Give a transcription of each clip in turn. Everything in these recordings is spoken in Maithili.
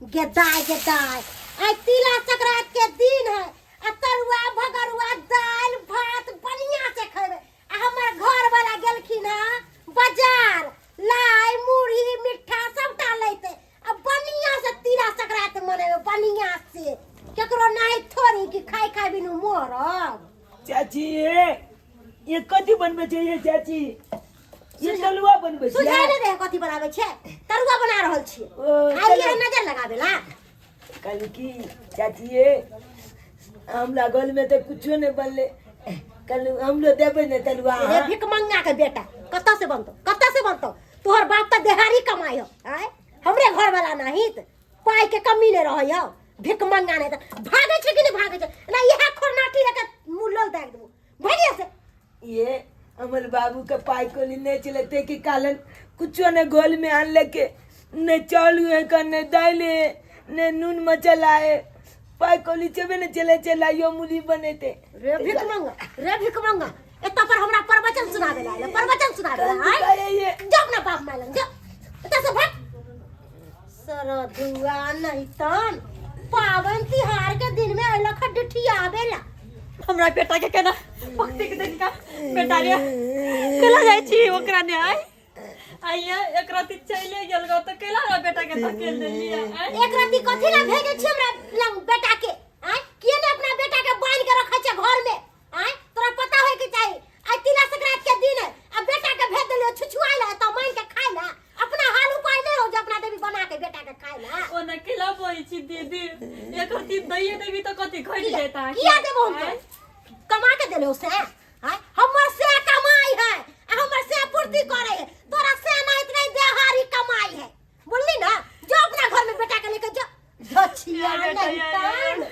गेदाय गेदाय, आइ तिला संक्रांति के दिन है आ तरुआ भगरुआ दालि भात बढ़िया से खेबै। आ हमर घर वाला गेलखिन हँ बाजार, लाइ मुरही मिठ्ठा सबटा लैते आ बढ़िया से तिला संक्रांति मनेबै बढ़िया से। केकरो नहीं थोड़ी कि खाइ खाइ बिनु मरब। चाची ये कथी बनबै छै ये चाची? ये तलुआ बनबै छै। सुझाय नहि दे कथी बनाबै छै, तरुआ बना रहल छी। ओ, आइ चलो। ये नजर लगाबे ला। कहली की चाची ये हमरा घर में तऽ कुछो नहि बनलै, कल हमरो देबै ने तलुआ? रे अहाँ? भिखमंगा के बेटा, कतऽ से बनतौ, कतऽ से बनतौ? तोहर बाप तऽ देहारी कमाइ हो। आय हमरे घर वाला नाही तऽ पाइ के कमी नहि रहै हो। भिखमंगा नहि तऽ भागै छै कि नहि भागै छै ना, इएह खोरनाठी लऽ के मुँह लोल दागि देबो भागिए से। ये अमर बाबू के पाई कोली नहीं चले ते के कारण कुछो ने गोल में आन लेके, ने चावल है का, ने दाल है, ने नून मसाला है। पाई कोली चबे ने चले चलाइयो मूली बने ते। रे भिखमंगा, रे भिखमंगा, एतऽ पर हमरा प्रवचन सुनाबे ला आयल, प्रवचन सुनाबे ला आयल। ये जा अपना बाप माय लग जा, एतऽ से भाग। सरधुआ नहीं तन पावन तिहार के दिन में अइलक हँ डिठियाबे ला। हमरा बेटा के केना भक्ति के दिन का बेटा रे केला जाइ छी ओकरा ने आय आइया एक राति चले गेल गो त केला हमरा बेटा के धकेल देलियै आय? एक राति कथी ला भेजे छी हमरा लंग बेटा के? आय किए ने अपना बेटा के बांध के रखै छै घर में? आय तोरा पता होय के चाही, आइ तिला संक्रांति के दिन है आ बेटा के भेज देलियो छुछुआइ ला त मांगि के खाइ ला। अपना हाल उपाय नहीं हो जे अपना देवी बना के बेटा के खाइ ला। ओना केला बोलै छी दीदी, एक रति दैये देबी त कथी घटि जेता? किया देबो हम? आँय? तो कमा के देलियो से? आय हमर से कमाई है आ हमर से पूर्ति करे है, तोरा से ना इतना देहारी कमाई है। बोलली ना, जो अपना घर में बेटा के लेके जो धछिया या बेटा, नहीं या, या, तन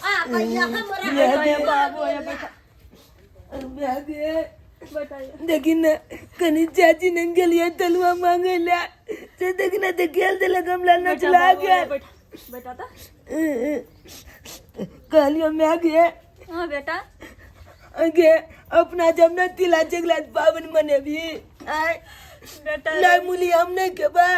आ भैया हमरा या ये बाबू ये बेटा मैं बताइए। देखी ना कनी चाची ने गेलिए तलुआ मांगे ला से देखी ना तो गेल देलक हमरा बेटा नचला बाबू, गेल। ये बेटा बेटा त कहलियो मैं गे। हां बेटा। गे अपना जब न तिला चगला पावन मनेबी आय बेटा लाई मूली हम नहीं खेबै,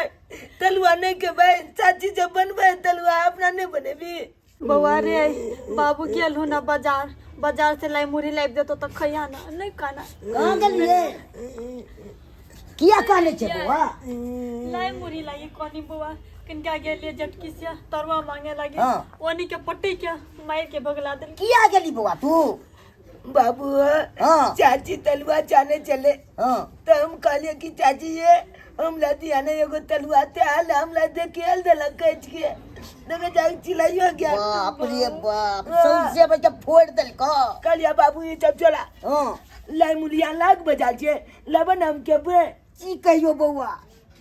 तलुआ नहीं खेबै। चाची जब बनबै तलुआ अपना नहीं बनेबी। बौआ रे, बाबू गेल हो ना बाजार, बाजार से लाई मुरही लाबि देतो त खैया ना नहीं खाना। कहाँ गेलिए? किया कहले छै बौआ? लाई मुरही लाई कोनी बौआ, किनका गेलिए जटकी से तरुआ मांगे लगे। हाँ। ओनी के पट्टी के मार के भगला देल। किया गेली बौआ तू? बाबू हाँ। चाची तलुआ चाने चले। हाँ। तो हम कहलिए कि चाची ये हम ला दिया ने एगो तलुआ ते आल हम ला दे के आल देलक कच के देखे जाके चिल्लाइयो गया। बाप रे बाप, हाँ। सौंसे बच्चा फोड़ देलको। कहलिए बाबू ये सब चला। हाँ। लाई मुलिया लाग बजा छे लबन हम के बे। की कहियो बौआ,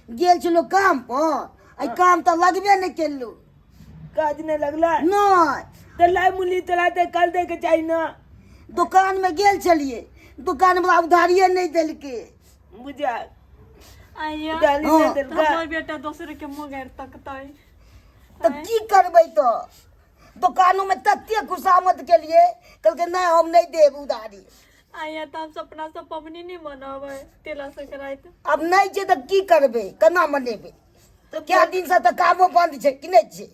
गेल छलो काम पर, आई काम तऽ लगबे नहि केलू। काज नहीं लगला? नहीं। तो लाई मुली तोरा ते कल दे के चाही ना। दुकान में गेल छलिए, दुकान वाला उधारिये नहीं देलके। बुझा आइया उधारी हाँ। नहीं देलका। हमर बेटा दोसर के मुंह गारि तकतै। तऽ की करबै? तऽ दुकानो में तते खुशामद केलिए, कहलकै नहीं हम नहीं देब उधारी। आइया तऽ हम सपना से पबनी नहीं मनाबै तिला संक्रांति। अब नहीं छै तऽ की करबै, केना मनेबै? तऽ क्या दिन से तऽ कामो बंद छै कि नहीं छै?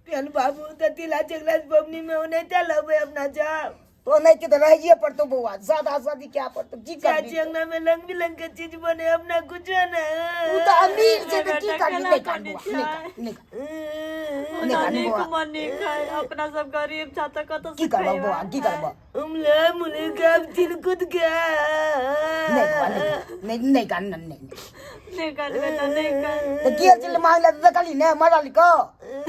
चल बाबू तऽ तिला संक्रांति पबनी में ओने चलबै अपना जाओ। तो नहीं के तो रहिए पड़तो बौआ, सादा सादी क्या पड़तो, की करबी? चाची अंगना में रंग बिरंग के चीज बने, अपना कुछ ना। तू तो अमीर छै तऽ की बेटा, करबी? केना नहीं कान करै बौआ, छै? नहीं कान, नहीं कान। ओना कान नीक बौआ। मन नीक है, अपना सब गरीब छा तऽ कतऽ की से करबो खैबै? बौआ, की करबो? हमला मुले का चिलकुद गया। नहीं बौआ, नहीं, नहीं, नहीं कान, नहीं, नहीं। नहीं कान बेटा, नहीं कान। तऽ गेल छलै मांगले तऽ देखली ने मरल को।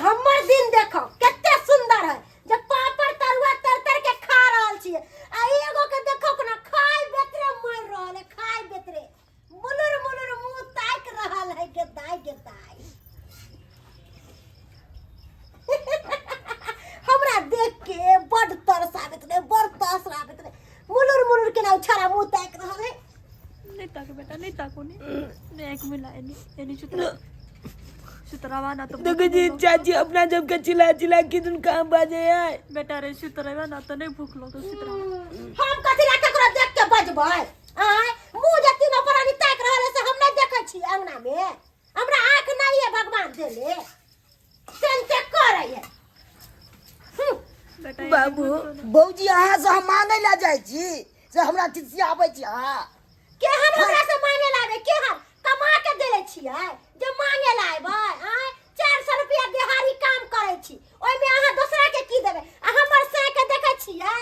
हमर दिन देखो कते सुंदर है जे पापड़ तरुआ तर तर के खा रहल छियै आ एगो के देखो कोना खाय बेतरे मर रहल है, खाय बेतरे मुलुर मुलुर मुंह ताक रहल है के दाई के दाई। हमरा देख के बड तरस आबैत रहे, बड तरस आबैत रहे। मुलुर मुलुर केना उछारा मुंह ताक रहल है। नहीं ताकू बेटा, नहीं ताकू, नहीं नहीं, एक मिला एनी एनी सुतरा सुतरावा ना तो देखो जी चाची अपना जब के चिल्ला चिल्ला के तुम कहाँ बाजे है। बेटा रे सुतरावा ना तो नहीं भूख लगतो सुतरावा। हम कथी ला केकरो देख के बजबै? आँय मुंह जे तीनो प्राणी ताकि रहल है से हम नहीं देखै छी अंगना में? हमरा आँख नहीं है भगवान देले। सेंते करै है। बेटा ये बाबू भौजी अहाँ से हम मांगे ला जाइ छी से हमरा खिसियाबै छी अहाँ। केहन हमरा से मांगे लाबे? केहन कमा के देले छियै जे मांगे लाबे? आय 400 रुपया दिहाड़ी काम करै छी, ओहिमे अहाँ दोसरा के की देबै? आ हमर साय के देखै छियै?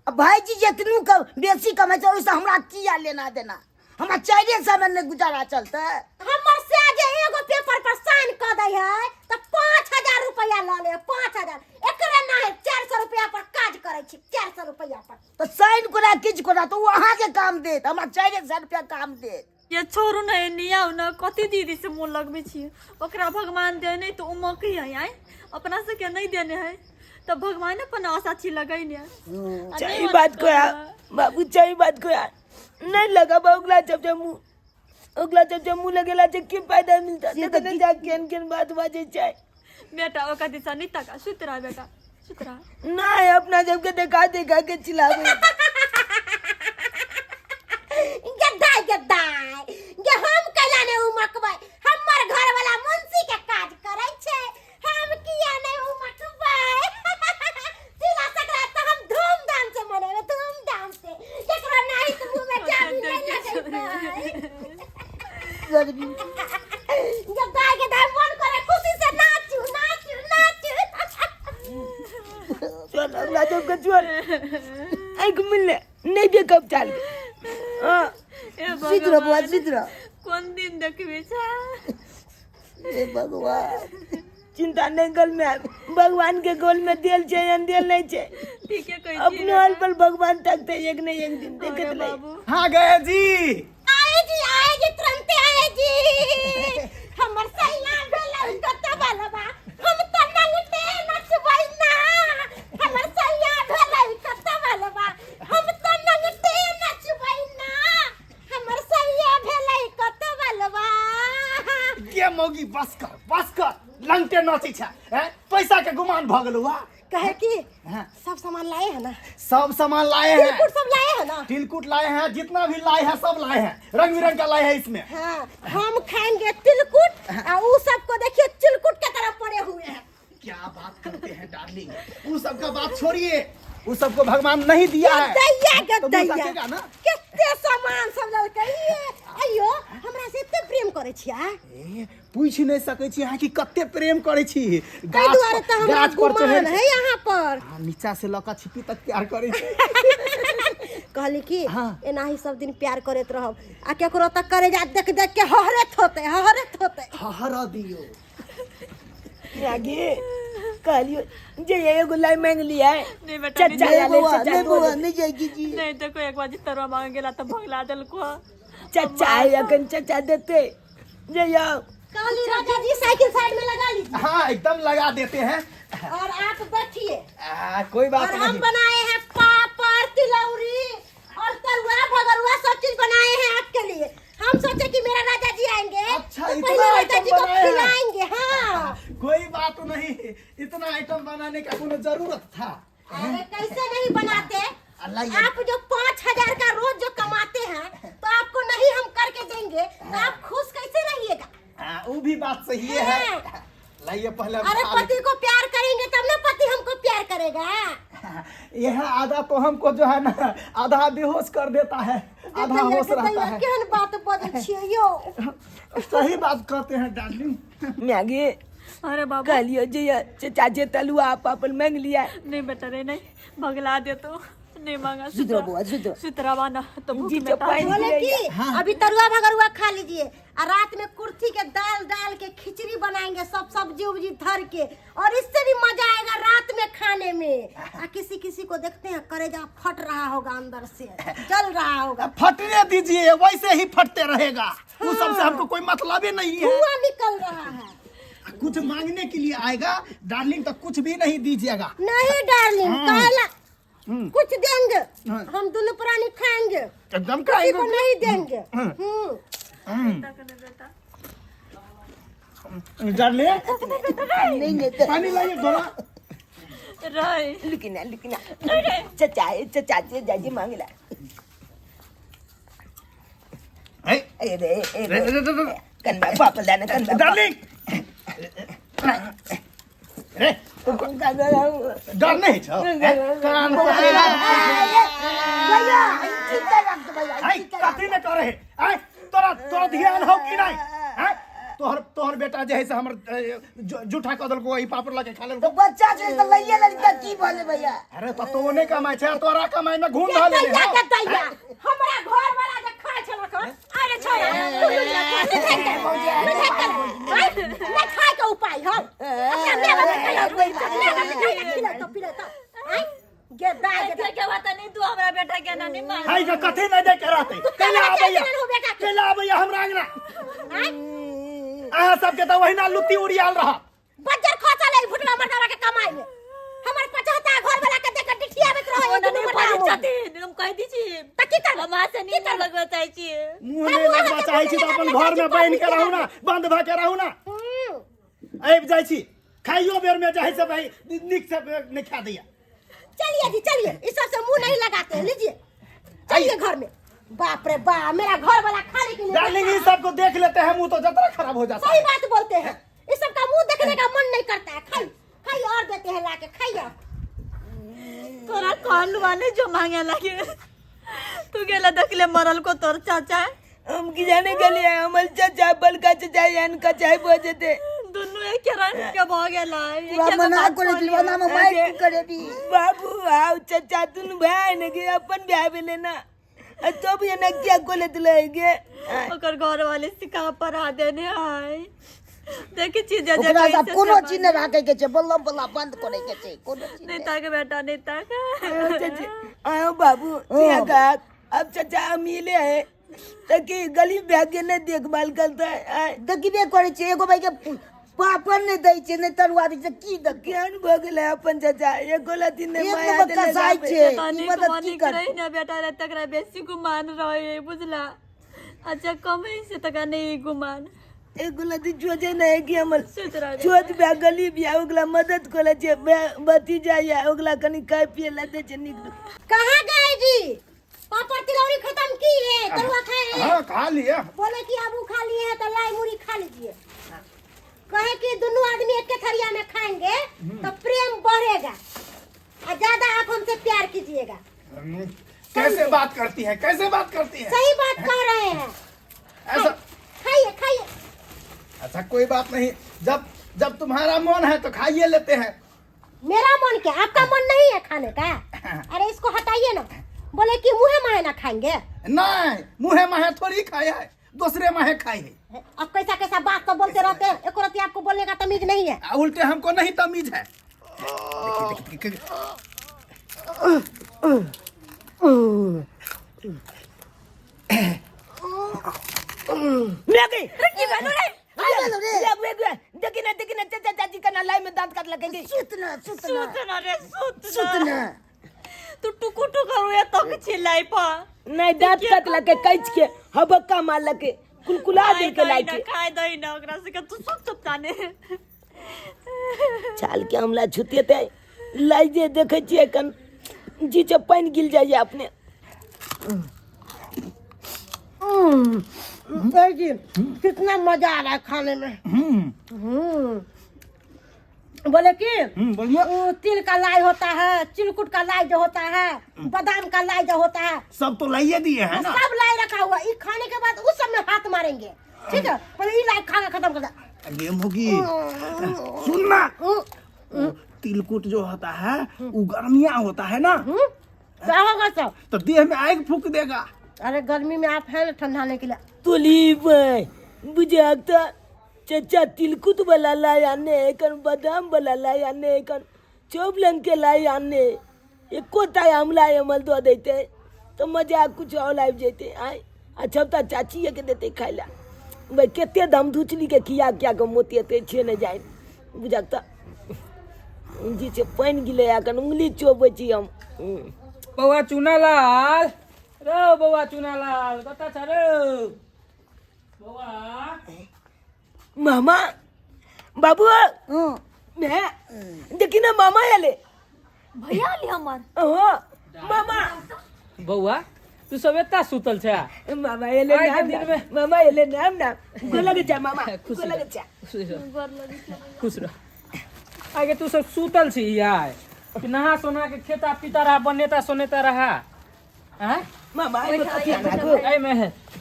आ भाईजी जितनू बेसी कमाइ छै ओहिसँ हमरा किया लेना देना? हमरा 400 में नहि गुजारा चलतै। हमर साय जे एगो पेपर पर साइन कऽ दै है तऽ 5000 रुपया लऽ ले, 5000। एकरे ना है 400 रुपया पर काज करै छी, 400 रुपया पर। तऽ साइन कोना किछु कोना तऽ ओ अहाँके काम देत, हमरा 400 रुपया काम देत। ये छोड़ू ने, एनी आउ ने। कथी दीदी से मोन लगबै छी? ओकरा भगवान देने तऽ उमकी है, आय अपना सबके नहीं देने है तऽ भगवान अपन आशा छी लगैने। सही बात को यार बाबू, सही बात को यार। नहीं लगा बा ओकरा जब जब मुँह, ओकरा जब जब मुँह लगेला से की फायदा मिलता? से तऽ देखने जा केन केन बात बाजे छै। बेटा ओकरा दिशा नहीं तका, सुत रहा बेटा, सुत रहा। ना है अपना जब के देखा देखा के चिल्लावे। गद्दाई गद्दाई गे, हम कैला ने उमकबै? हमर घर वाला मुंशी के काज करै छै, हम किया नहीं उमकबै? तिला संक्रांति तऽ हम धूमधाम से मनेबै, धूमधाम से। केकरो नाही तऽ मुँह में चाबी नहीं लगेबै। गर्मी गद्दाई गद्दाई, मन करे खुशी से नाचू नाचू नाचू। चल अपना जब के चल, एक मिलने नहीं दे कब चाल के। हाँ। ए सुति रह बौआ, भगवान, सुति रह। कोन दिन देखबे छै? हे भगवान। चिंता नहीं गल में, भगवान के गोल में दिल छे या दिल नहीं छे। ठीके कहै छी। अपने हाल पर भगवान तकते एक नहीं एक दिन देखत अरे नहीं। बाबू। हाँ गए जी। आए जी, आए जी, तुरंते आए जी। हमर सैया भेलै कत बलबा, हम त नंगटे नचबै ना। हमर सैया भेलै कत बलबा, हम त नंगटे नचबै ना। हमर सैया भेलै कत बलबा। गे मौगी, बस कर बस कर, लंगटे नाचै छै हैं? पैसा के गुमान भऽ गेलौ। वाह। कहे कि हाँ। सब सामान लाए है ना? सब सामान लाए हैं। तिलकुट सब लाए है ना? तिलकुट लाए हैं, जितना भी लाए हैं सब लाए हैं, रंग बिरंग का लाए हैं इसमें। हाँ, हम खाएंगे तिलकुट आ उ सबको देखिए चिलकुट के तरह पड़े हुए हैं। क्या बात करते हैं डार्लिंग, उस सबका बात छोड़िए, उस सबको भगवान नहीं दिया है। गद्दैया तो मुँह गद्दैया ताकेगा ना। कते सामान सब ललकै ये। अयो हमरा से एते प्रेम करै छियै? ए, पूछि नहीं सकै छी अहाँ कि कते प्रेम करै छी। ताहि गाछ दुआरे तऽ हमरा गाछ पर गुमान चढ़ि है यहाँ पर। हाँ, नीचा से लऽ कऽ छिपी तक प्यार करै छी। कहली कि हाँ। एनाही सब दिन प्यार करैत रहब आ केकरो तक करे जा देख देख के हहरत होते हहरत होते। हहर दियौ। आगे कहलियो जे एगो लाई मांग लिया है। नहीं बेटा, चचा नहीं। ला नहीं ले, बौआ, चचा नहीं दो बौआ दे। नहीं जाएगी जी। नहीं देखो, एक बार तरुआ मांग गेला तऽ भगला देलको। चचा है अखन, चचा देते जे जाओ। कहली राजा जी साइकिल साइड में लगा लीजिए। हाँ एकदम लगा देते हैं। और आप बैठिए। कोई बात और हम नहीं। बनाए हैं पापड़ तिलौरी और तरुआ भगरुआ सब चीज बनाए हैं आपके लिए। हम सोचे कि मेरा राजा जी आएंगे अच्छा, तो इतना पहले राजा आइटम जी को बनाए हैं। खिलाएंगे। हाँ कोई बात नहीं, इतना आइटम बनाने का कोनो जरूरत था? अरे कैसे नहीं बनाते? अल्लाह आप जो 5000 का रोज जो कमाते हैं तो आपको नहीं हम करके देंगे तो आप खुश कैसे रहिएगा? हाँ, वो भी बात सही है। हाँ। लाइए पहले हम अरे खा पति को प्यार करेंगे तब ना पति हमको प्यार करेगा। लेते। यह आधा तो हमको जो है ना आधा बेहोश कर देता है, आधा गदैया, होश रहता गदैया, है। केहन बात बजै छियै यौ? सही बात कहते हैं डार्लिंग। मैगी। अरे बाबू। कहलियो जे ये चचा जे तलुआ पापड़ मांग लिया। नहीं बेटा रे, नहीं भगला दे तो नहीं मांगा। सुत रहो बौआ, सुत रहो। सुत रहा ना तो भूख जी, मिटा। चपाई। बोले कि अभी तरुआ भगरुआ खा लीजिए और रात में कुर्थी के दाल डाल के खिचड़ी बनाएंगे, सब सब्जी उब्जी धर के, और इससे भी मजा आएगा रात में खाने में। आ किसी किसी को देखते हैं करेजा फट रहा होगा, अंदर से जल रहा होगा। फटने दीजिए, वैसे ही फटते रहेगा, वो सबसे हमको कोई मतलब ही नहीं है। धुआं निकल रहा है। कुछ मांगने के लिए आएगा डार्लिंग तो कुछ भी नहीं दीजिएगा। नहीं डार्लिंग, काला कुछ देंगे। हाँ। हम दोनों प्राणी खाएंगे, एकदम किसी को खाएंगे। नहीं देंगे। डार्लिंग नहीं नहीं तो पानी लाइए थोड़ा। रहे लुकिना लुकिना, चचा है, चचा जे जाजी मांगला। ए, ए रे ए रे, रे रे, रे, रे। कनबा पापड़ दाना कनबा। डार्लिंग। रे डर नहीं छौ हैं? कान पकड़े भैया ई की करब भैया आई कथी ने करे है आय तोरा तोरा ध्यान हो कि नहीं हैं तोहर तोहर बेटा जे है से हमर जूठा कऽ देलको ई पापड़ लके खा तो लेलको बच्चा छै तऽ लइए लेली तऽ की भले भैया अरे तो तो नहीं कमाइ छै तोरा कमाइ में घूम धऽ लेने दैया हौ के दैया हमरा घर वाला जे खाय छलक हन, अरे छोड़ा तू लुझ रख नहीं खाय के नहीं खाय के उपाय हौ अपना माय बाप के खिलाओ, माय बाप के खिलाओ, खिलाओ तो पिलाओ तो आँय गे दाय गे के बात नहीं तू हमरा बेटा के ना नहीं मार खाइ के कथी नहीं दे के रहतै कैला आबैया हो बेटा के कैला आबैया हमरा अंगना आँय अहाँ सबके तऽ ओहिना लुत्ती उड़ियाल रहत बज्जर खसल है भुटवा मर्दावा के कमाई में हमर पचहता घर वाला के देख के डिठियाबैत रहे ओना दुनू नहीं मर्दावा बाजै छथिन हम कहि दै छी त की करब हम अहाँ से नहीं लगबऽ चाहै छी मुँह नहि लगबा चाहै छी तऽ अपन घर में बान्हि के रहू ना बंद भऽ के रहू ना आबि जाइ छी खाइयो बेर में जाइ से भाई नीक से नहि खा दैया चलिए जी चलिए इस सब से मुंह नहीं लगाते हैं लीजिए चलिए घर में बाप रे बाप मेरा घर वाला खाने के लिए डार्लिंग इन सबको देख लेते हैं मुंह तो जतरा खराब हो जाता सही है बात बोलते हैं इस सब का मुंह देखने का मन नहीं करता है। खाई खाई और देते हैं लाके खाइए आप। तोरा कहलू वाले जो मांगे लागे तू गेला देखले मरल को तोर चाचा हम की जाने गेलिए हमर चाचा बड़का चाचा एहन कचाई बजेते दुनू एक रंग के भ गेला पूरा मना करे छली ओना में माइक करेबी बाबू आओ चाचा दुनू भाई ने गे अपन भाई भेले ना आ तब एना किया कोले दिले गे ओकर घर वाले सिखा पढ़ा देने है देखी छी जे ओकरा से आब कोनो चीज नहि राखे के छै बल्लम बल्ला बंद करे के छै कोनो चीज नहीं ताक बेटा नहीं ताक चाची आओ बाबू सिया का अब चाचा अमीले है ताकि गरीब भाई के नहीं देखभाल करता है आय, देखबे करे छै एगो भाई के पापड़ नहि दै छै नहि तरुआ दै छै की देतै केहन भऽ गेलै अपन चाचा एको लत्ती नहि एक माया नंबर देले कसाई बाप। छै ई तनिक मदद की मनिक करतै रही ना बेटा रे तकरा बेसी गुमान रहे बुझला अच्छा कम है से तकरा नहीं गुमान एको लत्ती चोचे नहि कि हमर सुत रह छोट भाय गरीब या ओकरा मदद करे छै भतीजा या ओकरा कनि खाय पिए ला दै छै नीक कहाँ गए जी पापड़ तिलौरी खत्म की है तरुआ खाए हैं हाँ खा लिए बोले कि अब खा लिए हैं तो लाई मुड़ी खा लीजिए कहे कि दोनों आदमी एक के थरिया में खाएंगे तो प्रेम बढ़ेगा और ज्यादा आप हमसे प्यार कीजिएगा कैसे बात करती है कैसे बात करती है सही बात कह रहे हैं ऐसा खाइए खाइए अच्छा कोई बात नहीं जब जब तुम्हारा मन है तो खाइए लेते हैं मेरा मन क्या आपका मन नहीं है खाने का अरे इसको हटाइए ना बोले कि मुँहे माहे ना खाएंगे नहीं मुँहे माहे थोड़ी खाए है दूसरे माहे खाए है अब कैसा कैसा बात तो बोलते रहते हैं एक रत्ती आपको बोलने का तमीज नहीं है आ, उल्टे हमको नहीं तमीज है देखिए, देखिए, देखिए, लगे की भेलो रे लगे लगे देखी ना देखी ना चाचा चाची का ना लाई में दांत काट लगेंगे सुत ना सुत ना सुत ना रे सुत सुत ना ना तू टुकु टुकु रे तक चिल्लाई पा नहीं दांत काट लगे कैच के हबक्का मार लगे कुलकुला दिल के लाई के खाय दही ना ओकरा से के तू सुत सुत ताने छाल के हमला छुतेते लाई जे देखे छियै कन जी से पानि गिल जाइए अपने जी कितना मजा आ रहा है खाने में हम्म। बोले कि बोलिए वो तिल का लाई होता है चिलकुट का लाई जो होता है बादाम का लाई जो होता है सब तो लाइए दिए हैं ना सब लाई रखा हुआ है। ये खाने के बाद उस सब में हाथ मारेंगे ठीक है पहले ये लाई खा के खत्म कर दे गेम होगी सुनना तिलकुट जो होता है वो गर्मिया होता है ना क्या होगा सब तो देह में आग फूक देगा अरे गर्मी में आप हैं ना ठंडाने के लिए तोली बुझाक तऽ चचा तिलकुट वाला लाई आने एखन बादाम वाला लाई आने एखन चौब रंग के लाई आने एको टा हमला अमल दऽ दैते तऽ मजा कुछ और आबि जैते आय आ सबटा चाचिए के देते खाय लए भाई कते दम धुचली के खिया खिया के मोतेते छै नहि जानि बुझाक तऽ जी छै पानि गिले एखन उंगली चोबै छी हम बौआ चुनालाल रौ बौआ चुनालाल कतऽ छ रौ बौआ मामा बाबू मैं देखी ना मामा आले भैया आली हमर हाँ मामा बौआ तू सब एता सुतल छ मामा एले आइ के नाम दिन नाम में- मामा एले नाम नाम गोला के चा मामा खुश गोला के चा खुश रह खुश रह आगे तू सब सुतल छी यार कि नहा सोना के खेता पीता रहा बनेता सोनेता रहा आँय? मामा एहिमे कथी आना एहिमे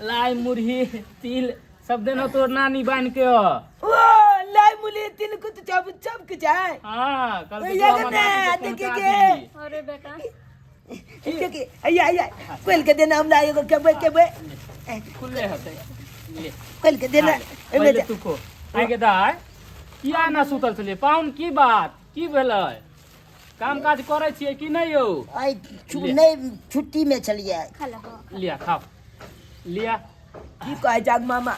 लाई मुरही तिल सब देनो तोर नानी बान्हि के ओ लाई मुली तिल कुछ चब चब के जाए हाँ कल के भैया तू के हमर ने नानी के देखिए पहुँचा के दीही। अरे बेटा देखिए आया आया कोयल के देना हमरा एगो केबे केबे खुले हते ले कोयल के देना एमे पहिले तू खो आइ के दाय किया ना सुतल छलियै पाहुन की बात की भेलै काम काज करै छियै की नहि यौ आइ नहि छुट्टीमे छलियै खा ले लिया खाओ लिया की कहै जाग मामा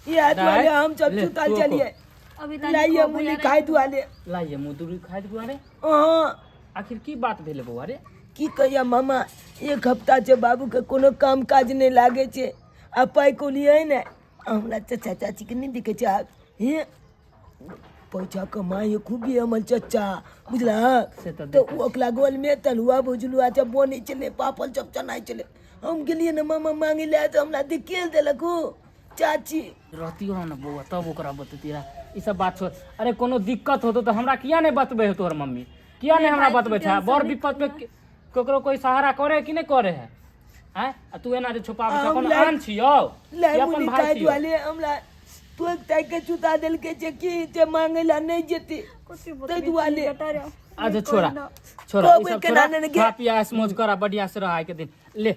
इएह दुआरे हम सब ले, सुतल तू छलियै अभी तक लाइए मुली खाइ दुआरे लाइए मुदुरी खाइ दुआरे अहाँ आखिर की बात भेलै बौआ रे की कहिया मामा एक हफ्ता छै बाबूके कोनो काम काज नहि लागै छै आ पाइ कौड़ी है ने हमरा चचा चाचीके नहि देखै छै आब हे पैसा कमाइ है खूबी हमर चचा बुझला से तऽ तऽ ओकरा गोलमे तलुआ भुजलुआ सब बनै छलै पापड़ सब चनाइ छलै हम गेलियै ने मामा मांगे लए तऽ हमरा धकेल देलक ओ चाची रहतियो ने बौआ तब ओकरा बतैती रह ई सब बात छोड़ अरे कोनो दिक्कत होतो तऽ हमरा किया नहि बतबै है तोहर मम्मी किया नहि हमरा बतबै छै बड़ विपद पे ककरो कोई सहारा करे है कि नहि करे है आँय आ तू एना जे छुपाबै छै अपन आन छियौ लाई कि अपन मुली भाई खाइ छियौ दुआरे हमरा तोक ताकि के चुता देलकै जे कि जे मांगे ला नहि जेतै ताहि दुआरे अच्छा छोड़ा छोड़ा ई कहबै सब केना छोड़ा ने गे। खा पिया मौज करा बढ़िया से रह आइ के दिन ले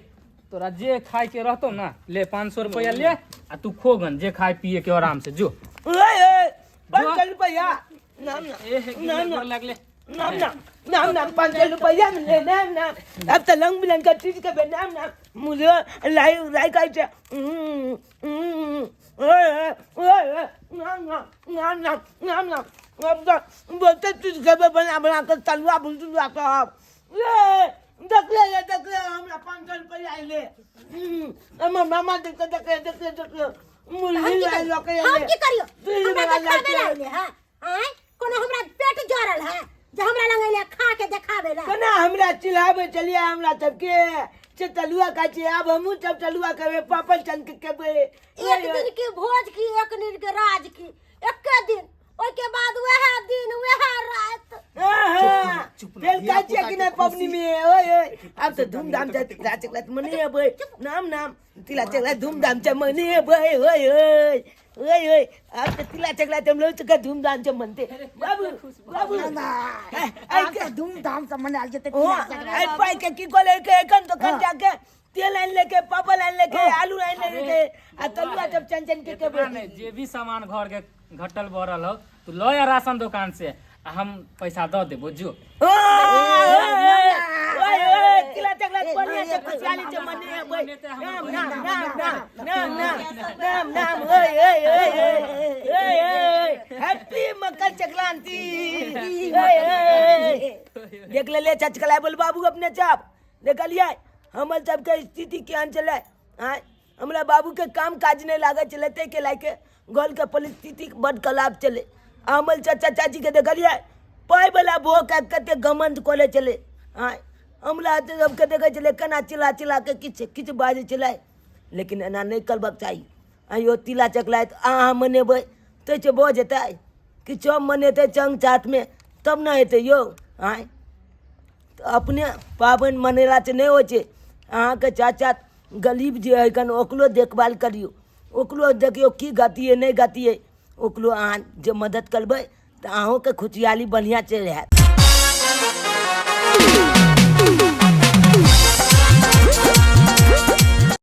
तोरा जे खाए के रहतो ना ले 500 रुपया ले आ तू खो गन जे खाए पिए के आराम से जो ओए ओए 500 रुपया नाम ना ए हे ना ना लगले नाम नाम नाम नाम 500 रुपया मिले नाम नाम अब तो रंग बिरंग का चीज के बे नाम नाम मुझे लाई लाई का छे ओए ओए ओए नाम नाम नाम नाम नाम नाम अब तो बोलते चीज के बे बना बना के तलुआ भुजलुआ सब ए देखले रे देखले हमरा 500 रुपया आइले हमर मामा देखते देखले देखले देखले मुर्गी लाई लके हम की करियो दिल हमरा बड़ा देखाबे लागे। ला अइले है आँय कोनो हमरा पेट जरल है जे हमरा लग अइले खा के देखाबे ला कोना हमरा चिल्लाबे चलिए हमरा सबके से तलुआ खाइ छियै आब हमहूँ सब तलुआ खेबै पापड़ सन के खेबै एक दिन के भोज की एक दिन के राज की एके दिन ओहिके बाद वएह दिन वएह रात फेर खाइ छियै कि नहि पबनी मे ओए ओए आब तऽ धूमधाम से तिला चकला मनेबै नाम नाम तिला चकला धूमधाम से मनेबै ओए ओए ओए ओए आब तऽ तिला चकला हम लोग के धूमधाम से मनते बाबू बाबू आब तऽ धूमधाम से मनायल जेतै ओ तिला संक्रांति। आई पाई के की कहले के एखन दुकान जाके तेल आनि लेके पापड़ आनि लेके आलू आनि लेके आ तलुआ सब चन चन के इतना खेबै नहि जे भी सामान घर के घटल बढ़ल हो तू लऽ आ राशन दुकान से आ हम पैसा दऽ देबो जो तिला चकला बढ़िया से खुशहाली से मनेबै नाम नाम नाम नाम नाम नाम नाम नाम ओए ओए ओए ओए ओए हैप्पी मकर संक्रांति ओए ओए देख ले ले चचकला बोल बाबू अपने चाप देखलियै हमर सबके स्थिति केहन छलै आँय हमरा बाबूके काम काज नहि लागै छलै ताहिके लए के घरके परिस्थिति बड्ड खराब छलै आ हमर चाचा चाचीके देखलियै पाइवला भऽ कऽ कतेक घमण्ड करै छलै आँय हमरा सबके देखै छलै केना चिल्ला चिल्लाके किछु किछु बाजै छलै लेकिन एना नहि करबाक चाही आइयो तिला चकलाइत अहाँ मनेबै ताहिसँ भऽ जेतै कि सब मनेतै सङ्ग साथमे तब ने हेतै यौ आँय तऽ अपने पाबनि मनेलासँ नहि होइ छै अहाँके साथ साथ गरीब जे हइ कन ओकरो देखभाल करियौ ओकरो देखियौ की गति हइ नहि गति हइ ओकरो अहाँ जे मदद करबै तऽ अहूँके खुशहाली बढ़िआँ चलि हैत।